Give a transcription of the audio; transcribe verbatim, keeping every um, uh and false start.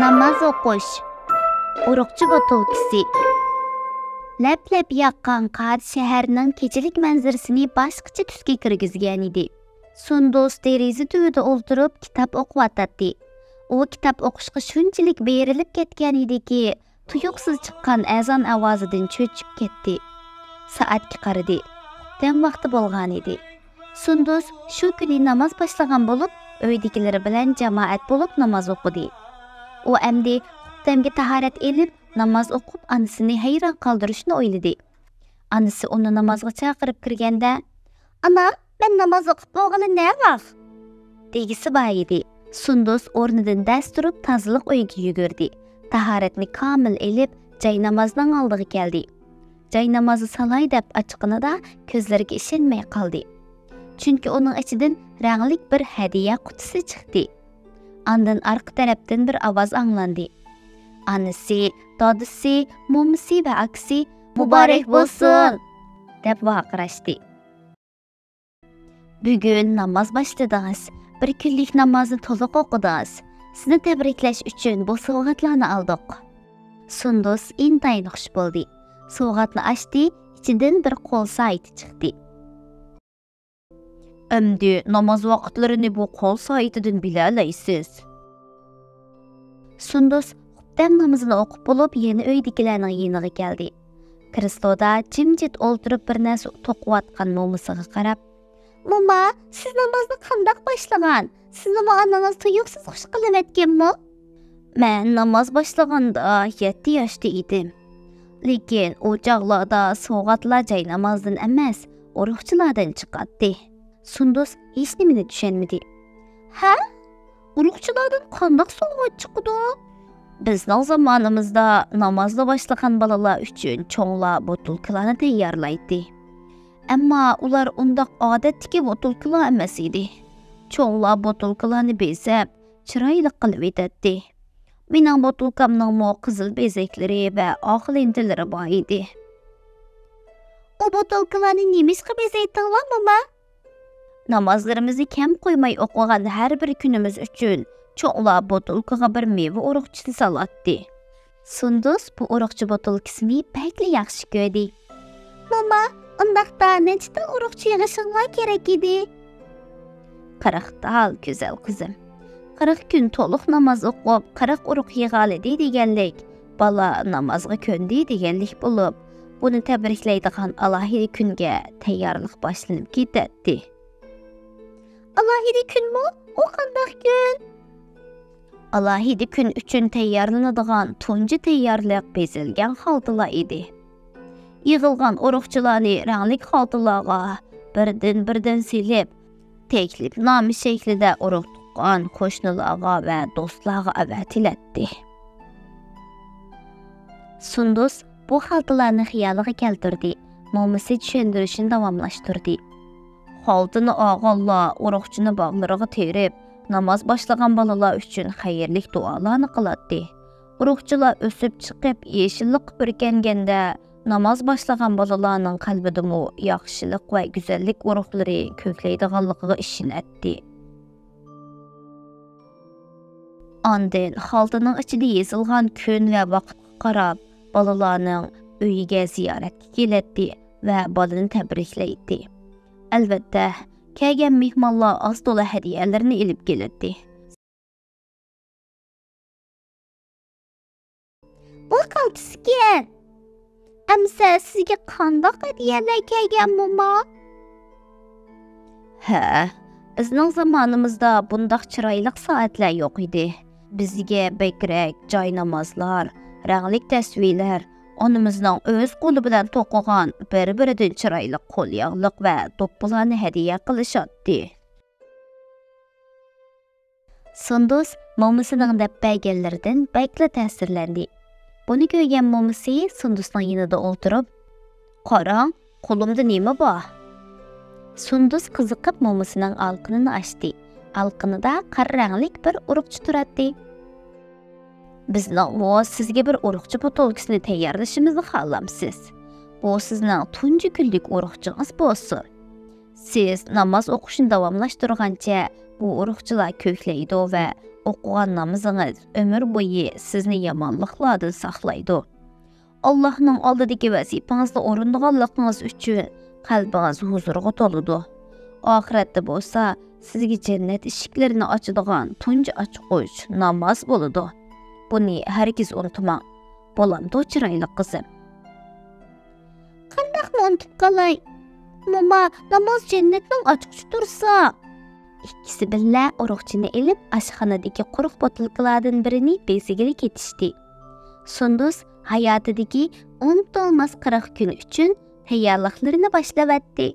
ناماز ئوقۇش. ئۇرۇقچى بوتۇلكىسى. لەپ-لەپ ياغقان قار شەھەرنىڭ كېچىلىك مەنزىرىسىنى باشقىچە تۈسكە كىرگۈزگەنىدى. سۇندۇس دېرىزە تۈۋىدە ئولتۇرۇپ كىتاب ئوقۇۋاتاتتى. ئۇ كىتاب ئوقۇشقا شۇنچىلىك بېرىلىپ كەتكەنىدىكى، تۇيۇقسىز چىققان ئەزان ئاۋازىدىن چۆچۈپ كەتتى. سائەتكە قارىدى. خۇپتەن ۋاقتى بولغانىدى. سۇندۇس شۇ كۈنى ناماز باشلىغان بولۇپ، ئۆيدىكىلىرى بىلەن جامائەت بولۇپ ناماز ئوقۇدى. ئۇ ئەمدى خۇپتەمگە تاھارەت ئېلىپ، ناماز ئوقۇپ، ئانىسىنى ھەيران قالدۇرۇشنى ئويلىدى. ئانىسى ئۇنى نامازغا چاقىرىپ كىرگەندە، «ئانا، مەن ناماز ئوقۇپ بولغىلى نەۋاق؟» دېگۈسى بار ئىدى. سۇندۇس ئورنىدىن دەس تۇرۇپ، تازىلىق ئۆيىگە يۈگۈردى. تاھارەتنى كامىل ئېلىپ، جاينامازنىڭ ئالدىغا كەلدى. جاينامازنى سالاي دەپ ئاچقىنىدا، كۆزلىرىگە ئىشەنمەي قالدى. چۈنكى ئۇنىڭ ئىچىدىن رەڭلىك بىر ھەدىيە قۇتىسى چىقتى. ئاندىن ئارقا تەرەپتىن بىر ئاۋاز ئاڭلاندى. ئانىسى، دادىسى، مومىسى ۋە ئاكىسى، «مۇبارەك بولسۇن!» دەپ ۋارقىراشتى. «بۈگۈن ناماز باشلىدىڭىز، بىر كۈنلۈك نامازنى تولۇق ئوقۇدىڭىز. سىزنى تەبرىكلەش ئۈچۈن بۇ سوۋغاتلارنى ئالدۇق.» سۇندۇس ئىنتايىن خۇش بولدى. سوۋغاتنى ئاچتى، ئىچىدىن بىر قول سائىتى چىقتى. «ئەمدى ناماز ۋاقىتلىرىنى بۇ قول سائىتىدىن بىلەلەيسىز.» سۇندۇس خۇپتەن نامىزىنى ئوقۇپ بولۇپ، يەنە ئۆيدىكىلەرنىڭ يېنىغا كەلدى. كرېسلودا جىمجىت ئولتۇرۇپ، بىر نەرسە توقۇۋاتقان مومىسىغا قاراپ، «موما، سىز نامازنى قانداق باشلىغان؟ سىزنىمۇ ئانىڭىز تۇيۇقسىز خۇش قىلىۋەتكەنمۇ؟» «مەن ناماز باشلىغاندا يەتتە ياشتا ئىدىم. لېكىن ئۇ چاغلاردا سوۋغاتلار جاينامازدىن ئەمەس، ئۇرۇقچىلاردىن چىقاتتى.» سۇندۇس ھېچنېمىنى چۈشەنمىدى. «ھە؟ ئۇرۇقچىلاردىن قانداق سوۋغات چىقىدۇ؟» «بىزنىڭ زامانىمىزدا نامازنى باشلىغان بالىلار ئۈچۈن چوڭلار بوتۇلكىلارنى تەييارلايتتى. ئەمما ئۇلار ئۇنداق ئادەتتىكى بوتۇلكىلار ئەمەس ئىدى. چوڭلار بوتۇلكىلارنى بېزەپ، چىرايلىق قىلىۋېتەتتى. مېنىڭ بوتۇلكامنىڭمۇ قىزىل بېزەكلىرى ۋە ئاق لېنتىلىرى بار ئىدى.» «ئۇ بوتۇلكىلارنى نېمىشقا بېزەيتتىڭلار، موما؟» «نامازلىرىمىزنى كەم قويماي ئوقۇغان ھەر بىر كۈنىمىز ئۈچۈن چوڭلار بوتۇلكىغا بىر مېۋە ئۇرۇقچىسى سالاتتى.» سۇندۇس بۇ ئۇرۇقچى بوتۇلكىسىنى بەكلا ياخشى كۆردى. «موما، ئۇنداقتا نەچچە تال ئۇرۇقچى يىغىشىڭلار كېرەك ئىدى؟» «قىرىق تال، گۈزەل قىزىم. قىرىق كۈن تولۇق ناماز ئوقۇپ، قىرىق ئۇرۇق يىغالىدى دېگەنلىك، بالا نامازغا كۆندى دېگەنلىك بولۇپ، بۇنى تەبرىكلەيدىغان ئالاھىدە كۈنگە تەييارلىق باشلىنىپ كېتەتتى.» «ئالاھىدە كۈنمۇ؟ ئۇ قانداق كۈن؟» «ئالاھىدە كۈن ئۈچۈن تەييارلىنىدىغان تۇنجى تەييارلىق بېزەلگەن خالتىلار ئىدى. يىغىلغان ئۇرۇقچىلارنى رەڭلىك خالتىلارغا بىردىن-بىردىن سېلىپ، تەكلىپنامە شەكلىدە ئۇرۇق تۇغقان، قوشنىلارغا ۋە دوستلارغا ئەۋەتىلەتتى.» سۇندۇس بۇ خالتىلارنى خىيالىغا كەلتۈردى. مومىسى چۈشەندۈرۈشىنى داۋاملاشتۇردى. «خالتىنى ئالغانلار ئۇرۇقچىنى باغلىرىغا تېرىپ، ناماز باشلىغان بالىلار ئۈچۈن خەيرلىك دۇئالارنى قىلاتتى. ئۇرۇقچىلار ئۆسۈپ چىقىپ، يېشىللىققا پۈركەنگەندە، ناماز باشلىغان بالىلارنىڭ قەلبىدىمۇ ياخشىلىق ۋە گۈزەللىك ئۇرۇقلىرى كۆكلەيدىغانلىقىغا ئىشىنەتتى.» ئاندىن خالتىنىڭ ئىچىدە يېزىلغان كۈن ۋە ۋاقىتقا قاراپ، بالىلارنىڭ ئۆيىگە زىيارەتكە كېلەتتى ۋە بالىنى تەبرىكلەيتتى. ئەلۋەتتە، كەلگەن مېھمانلار ئاز تولا ھەدىيەلىرىنى ئېلىپ كېلەتتى. بۇ قالتىسكەن. ئەمىسە سىزگە قانداق ھەدىيەلەر كەلگەن، موما؟ ھە، بىزنىڭ زامانىمىزدا بۇنداق چىرايلىق سائەتلەر يوق ئىدى. بىزگە بەكرەك جاينامازلار، رەڭلىك تەسۋىلەر، ئانىمىزنىڭ ئۆز قولى بىلەن توقۇغان بىر-بىرىدىن چىرايلىق قولياغلىق ۋە دوپپىلارنى ھەدىيە قىلىشاتتى. سۇندۇس مومىسىنىڭ دەپ بەرگەنلىرىدىن بەكلا تەسىرلەندى. بۇنى كۆرگەن مومىسى سۇندۇسنىڭ يېنىدا ئولتۇرۇپ، «قاراڭ، قولۇمدا نېمە بار؟» سۇندۇس قىزىقىپ مومىسىنىڭ ئالقىنىنى ئاچتى. ئالقىنىدا قارا رەڭلىك بىر ئۇرۇقچە تۇراتتى. «بىزنىڭمۇ سىزگە بىر ئۇرۇقچە بوتۇلكىسىنى تەييارلىشىمىزنى خالامسىز؟ بۇ سىزنىڭ تۇنجى كۈنلۈك ئۇرۇقچىڭىز بولسۇن. سىز ناماز ئوقۇشنى داۋاملاشتۇرغانچە، بۇ ئۇرۇقچىلار كۆكلەيدۇ ۋە ئوقۇغان نامىزىڭىز ئۆمۈر بويى سىزنى يامانلىقلاردىن ساقلايدۇ. ئاللاھنىڭ ئالدىدىكى ۋەزىپىڭىزنى ئورۇندىغانلىقىڭىز ئۈچۈن قەلبىڭىز ھۇزۇرغا تولىدۇ. ئاخىرەتتە بولسا سىزگە جەننەت ئىشىكلىرىنى ئاچىدىغان تۇنجى ئاچقۇچ ناماز بولىدۇ. بۇنى ھەرگىز ئۇنتۇماڭ. بولامدۇ چىرايلىق قىزىم؟ قانداقمۇ ئۇنتۇپ قالاي؟ موما، ناماز جەننەتنىڭ ئاچقۇچى تۇرسا. ئىككىسى بىللە ئۇرۇقچىنى ئېلىپ، ئاشخانىدىكى قۇرۇق بوتۇلكىلاردىن بىرىنى بېزىگىلى كېتىشتى. سۇندۇس ھاياتىدىكى ئۇنتۇلماس قىرىق كۈن ئۈچۈن تەييارلىقلىرىنى باشلىۋەتتى.